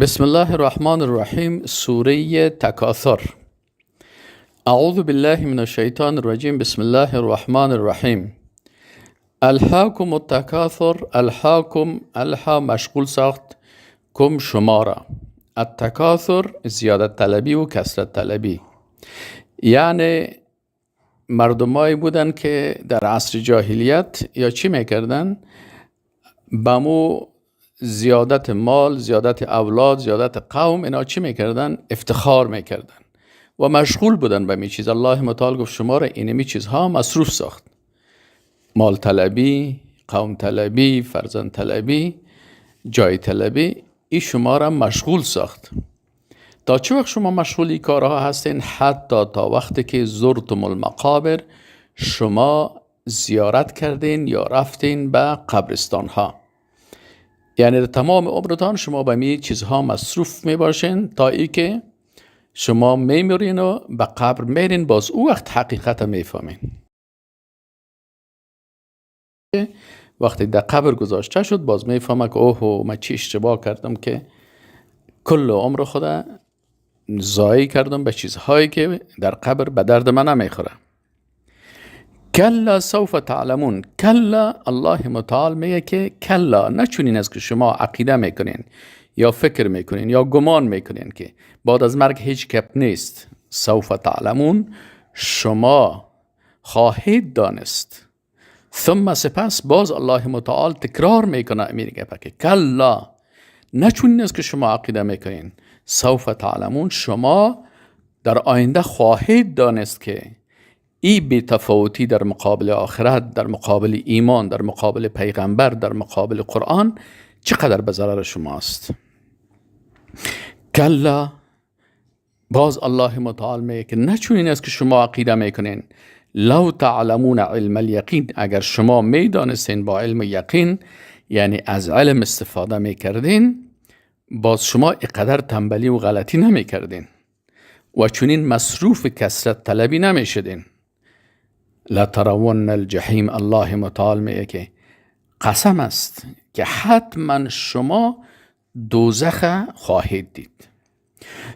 بسم الله الرحمن الرحیم. سوره تکاثر. اعوذ بالله من الشیطان الرجیم. بسم الله الرحمن الرحیم. الهاکم التکاثر. الهاکم، الها مشغول ساخت، کم شما را، التکاثر زیادت طلبی و کثرت طلبی. یعنی مردمایی بودن که در عصر جاهلیت یا چی میکردن؟ به مو زیادت مال، زیادت اولاد، زیادت قوم، اینا چی میکردن؟ افتخار میکردن و مشغول بودن به می چیز. الله متعال گفت شما را اینمی چیزها مصروف ساخت: مال طلبی، قوم طلبی، فرزند طلبی، جای طلبی. ای شما را مشغول ساخت. تا چه وقت شما مشغول این کارها هستین؟ حتی تا وقتی که زرتم المقابر، شما زیارت کردین یا رفتین به قبرستان ها. یعنی در تمام عمرتان شما به می چیزها مصروف می باشین تا ای که شما میمیرین و به قبر میرین. باز او وقت حقیقت میفهمین. وقتی در قبر گذاشته شد، باز میفهمه که اوه، من چی اشتباه کردم که کل عمر خود ضایع کردم به چیزهایی که در قبر به درد من نمیخوره. کلا سوف تعلمون. کلا، الله متعال میگه که کلا، نه چنین است که شما عقیده میکنین یا فکر میکنین یا گمان میکنین که بعد از مرگ هیچ گپ نیست. سوف تعلمون، شما خواهید دانست. ثم سپس، باز الله متعال تکرار میکنه، میگه که کلا، نه چنین است که شما عقیده میکنین. سوف تعلمون، شما در آینده خواهید دانست که ای بی‌تفاوتی در مقابل آخرت، در مقابل ایمان، در مقابل پیغمبر، در مقابل قرآن چقدر به ضرر شماست. کلا، باز الله متعال میگه که نه چنین است که شما عقیده میکنین. لو تعلمون علم الیقین، اگر شما میدانستین با علم یقین، یعنی از علم استفاده میکردین، باز شما اینقدر تنبلی و غلطی نمیکردین و چنین مصروف کثرت طلبی نمیشدین. لترون الجحیم. الله متعال میگه که قسم است که حتما شما دوزخ خواهید دید.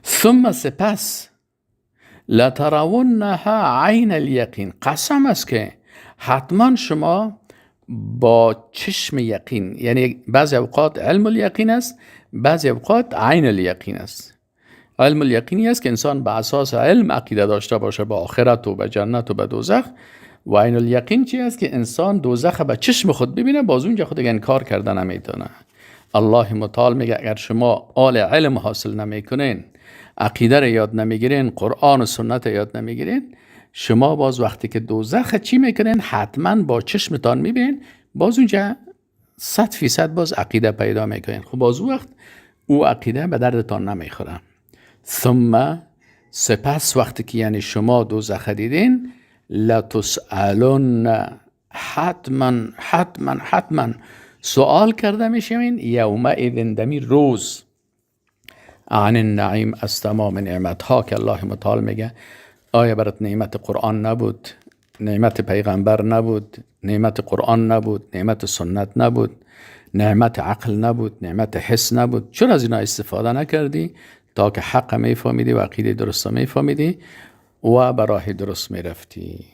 ثم سپس، لترونها عین الیقین، قسم است که حتما شما با چشم یقین، یعنی بعضی اوقات علم الیقین است، بعضی اوقات عین الیقین است. علم الیقینی است که انسان به اساس علم عقیده داشته باشه به آخرت و به جنت و به دوزخ، و عین الیقین چی است؟ که انسان دوزخ به چشم خود ببینه، باز اونجا خود انکار کرده نمیتونه. الله متعال میگه اگر شما آل علم حاصل نمیکنین، عقیده را یاد نمیگیرین، قرآن و سنت یاد نمیگیرین، شما باز وقتی که دوزخ چی میکنین؟ حتما با چشمتان میبینین، باز اونجا 100% باز عقیده پیدا میکنین. خب، باز او وقت او عقیده به دردتان نمیخوره. ثم سپس، وقتی که یعنی شما دوزخ دیدین، لتسألن، حتما حتما حتما سوال کرده میشوین، یومئذ دمی روز، عن النعیم، از تمام نعمت ها که الله متعال میگه آیا برات نعمت قرآن نبود؟ نعمت پیغمبر نبود؟ نعمت قرآن نبود؟ نعمت سنت نبود؟ نعمت عقل نبود؟ نعمت حس نبود؟ چرا از اینا استفاده نکردی تا که حق میفهمیدی و عقیده درست میفهمیدی و به راه درست میرفتی؟